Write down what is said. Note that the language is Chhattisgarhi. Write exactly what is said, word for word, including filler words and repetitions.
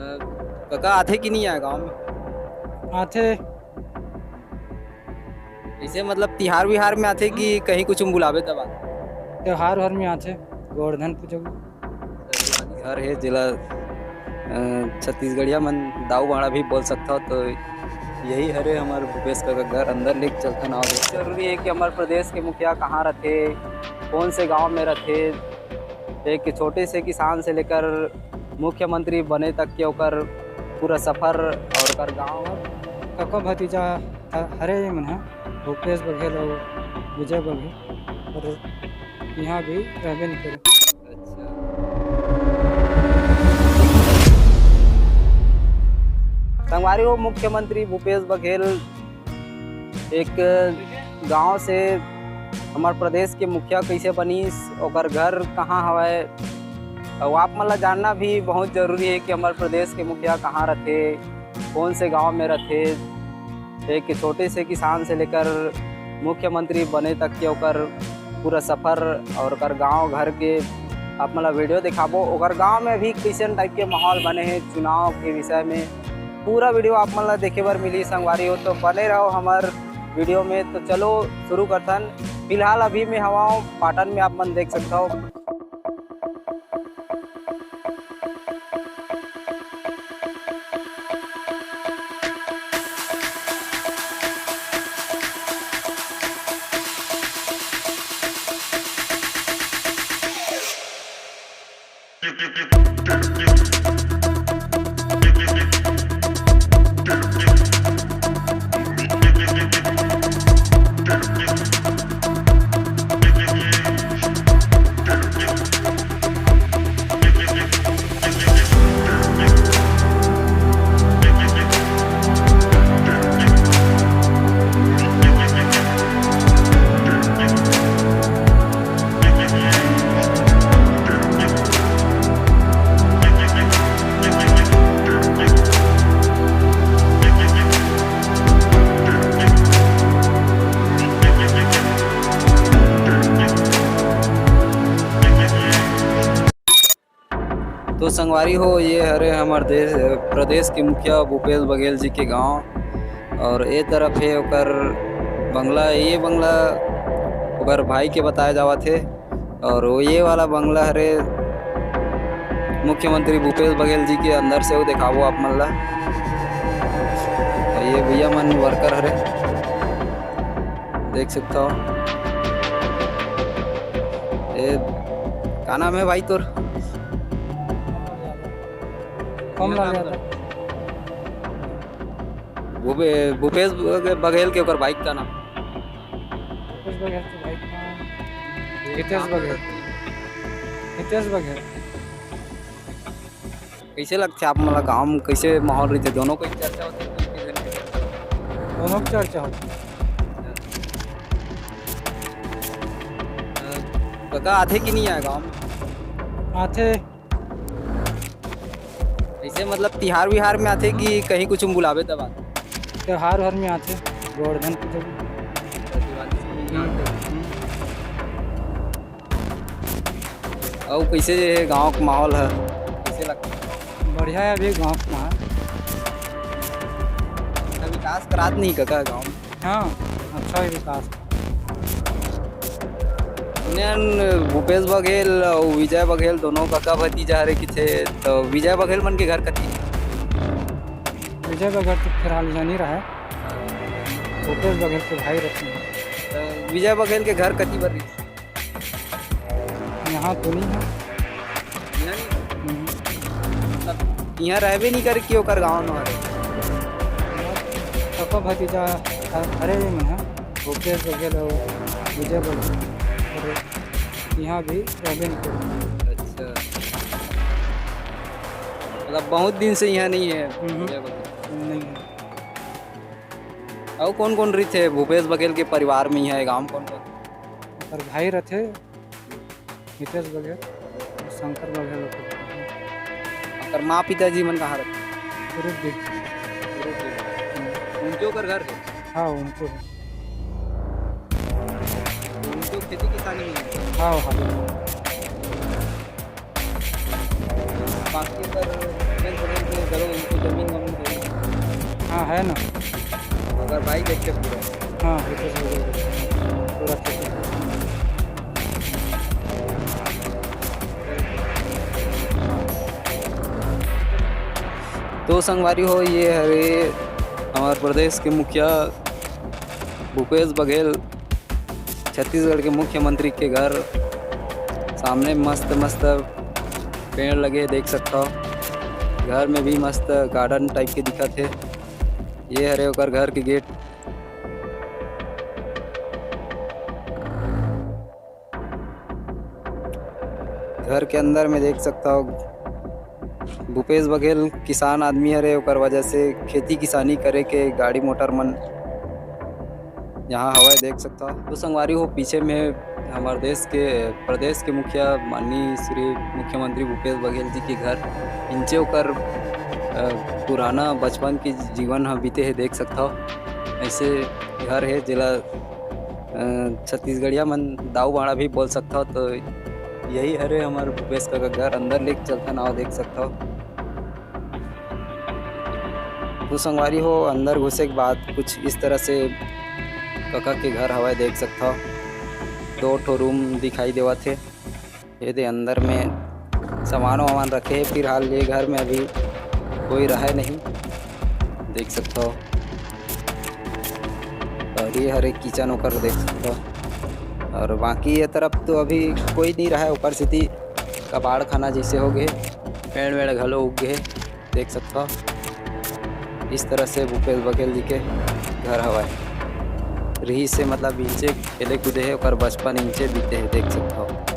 कका आथे कि नहीं आए गाँव में? आथे। ऐसे मतलब तिहार विहार में आथे कि कहीं कुछ में बुलावे तब आथे? त्योहार हर में आथे, गोवर्धन पूजा। घर है जिला, अ, छत्तीसगढ़िया मन दाऊ भाड़ा भी बोल सकता हो, तो यही हरे हमारे भूपेश का घर। अंदर लेके चलता ना। जरूरी है कि हमारे प्रदेश के मुखिया कहाँ रहते, कौन से गांव में रहते, एक छोटे से किसान से लेकर मुख्यमंत्री बने तक के ओकर पूरा सफर और ओकर गांव। कका भतीजा ह-, हरे ये मन ह, भूपेश बघेल और विजय बघेल, और यहाँ भी रहबे नहीं करे। अच्छा। संगवारी हो, मुख्यमंत्री भूपेश बघेल एक गांव से हमर प्रदेश के मुखिया कैसे बनिस, ओकर घर कहाँ हवय, अउ आप मन ला जानना भी बहुत जरूरी है कि हमर प्रदेश के मुखिया कहाँ रथे, कौन से गांव में रथे। एक छोटे से किसान से लेकर मुख्यमंत्री बने तक के ओकर पूरा सफर और ओकर गांव घर के आप मन ला वीडियो दिखाबो। ओकर गांव में अभी कैसन टाइप के माहौल बने हैं चुनाव के विषय में, पूरा वीडियो आप मन ला देखे बर मिली संगवारी हो, तो बने रहो हमर वीडियो में। तो चलो शुरू करथन। फिलहाल अभी मैं हवा हूँ पाटन में, आप मन देख सकता हो। तो संगवारी हो, ये हरे हमर देश, प्रदेश के मुखिया भूपेश बघेल जी के गांव, और ए तरफ है ओकर बंगला। ये बंगला ओकर भाई के बताया जावत है, और वो ये वाला बंगला हरे मुख्यमंत्री भूपेश बघेल जी के। अंदर से वो दिखाबो आप मन ला। और ये भैया मन वर्कर हरे, देख सकता हो। ये का नाम है भाई तोर? कमलाल यादव। भूपे-, भूपेश बघेल के ओकर भाई का नाम? भूपेश बघेल के भाई का नाम हितेश बघेल। हितेश बघेल। कैसे लगथे आप मन ला गाँव में, कैसे माहौल रहिथे? दोनों कोई चर्चा होथे? दोनों की चर्चा होथे। कका आथे कि नहीं आए गाँव में? आथे। ऐसे मतलब तिहार विहार में आथे कि कहीं कुछ में बुलावे तब आथे? त्योहार वार में आथे, गोवर्धन पूजा में। अउ कैसे हे गाँव के माहौल ह, कैसे लगता? बढ़िया है अभी गाँव के माहौल। अच्छा, विकास करात नहीं कका गाँव में? हाँ, अच्छा है विकास। सुनेन भूपेश बघेल अउ विजय बघेल दोनों कका भतीजा हरे किथे, तो विजय बघेल मन के घर कती? विजय बघेल तो फिलहाल इहाँ नहीं रहा है, भूपेश बघेल के भाई रहते हैं। तो विजय बघेल के घर कती बर रही? यहाँ तो नहीं है। यहाँ नहीं? हम्म। मतलब, यहाँ रहबे नहीं करे कि ओकर गाँव न हरे? कका भतीजा ह-, हरे ही मन है, भूपेश बघेल और विजय बघेल, और यहाँ भी रहबे नहीं करे। अच्छा, मतलब बहुत दिन से यहाँ नहीं है हम्म। विजय बघेल? नहीं है। अउ कौन कौन रहिथे भूपेश बघेल के परिवार में यहाँ गाँव में कौन कौन? ओकर भाई रथे हितेश बघेल, शंकर बघेल ओकर। ओकर माँ पिताजी मन कहाँ रथे? कुरुद दी। कुरुद दी। हम्म। उनके ओकर घर है? हाँ, उनके है। उनके खेती किसानी में है? हाँ, हाँ। बाकी ओकर बघेल बघेल के है ना? अगर भाई देख के पूरा। हाँ, पूरा। तो संगवारी हो, ये हरे हमार प्रदेश के मुखिया भूपेश बघेल, छत्तीसगढ़ के मुख्यमंत्री के घर। सामने मस्त मस्त पेड़ लगे हे, देख सकथव। घर में भी मस्त garden type के दिखत हे। ये हरे ओकर घर के gate। घर के अंदर में देख सकथव, भूपेश बघेल किसान आदमी हरे, ओकर वजह से खेती किसानी करे के गाड़ी मोटर मन यहाँ हवय, देख सकथव। तो संगवारी हो, पीछे में हमार देश के, प्रदेश के मुखिया माननीय श्री मुख्यमंत्री भूपेश बघेल जी के घर, इंचे ओकर, अ, पुराना बचपन के जीवन ह बीते हे, देख सकथव। ऐसे घर हे जेला, अ, छत्तीसगढ़िया मन दाऊ बाड़ा भी बोल सकथव। तो यही हरे हमर भूपेश का घर, अंदर लेके चलथन, आओ देख सकथव। तो संगवारी हो, अंदर घुसे के बाद कुछ इस तरह से कका के घर हवय, देख सकथव। दो ठो room दिखाई देवत हे। ये दे अंदर में सामान वामान रखे हे। फिलहाल ये घर में अभी कोई रहे नहीं, देख सकथव। और ये हरे kitchen ओकर, देख सकथव। और बाकी ये तरफ तो अभी कोई नहीं रहे, ओकर सेती कबाड़ खाना जैसे हो गए, पेड़ वेड़ घलो उग गए, देख सकथव। इस तरह से भूपेश बघेल जी के घर हवय। रिहिस हे, मतलब, इंचे खेले कूदे हे, ओकर बचपन इंचे बीते हे, देख सकथव।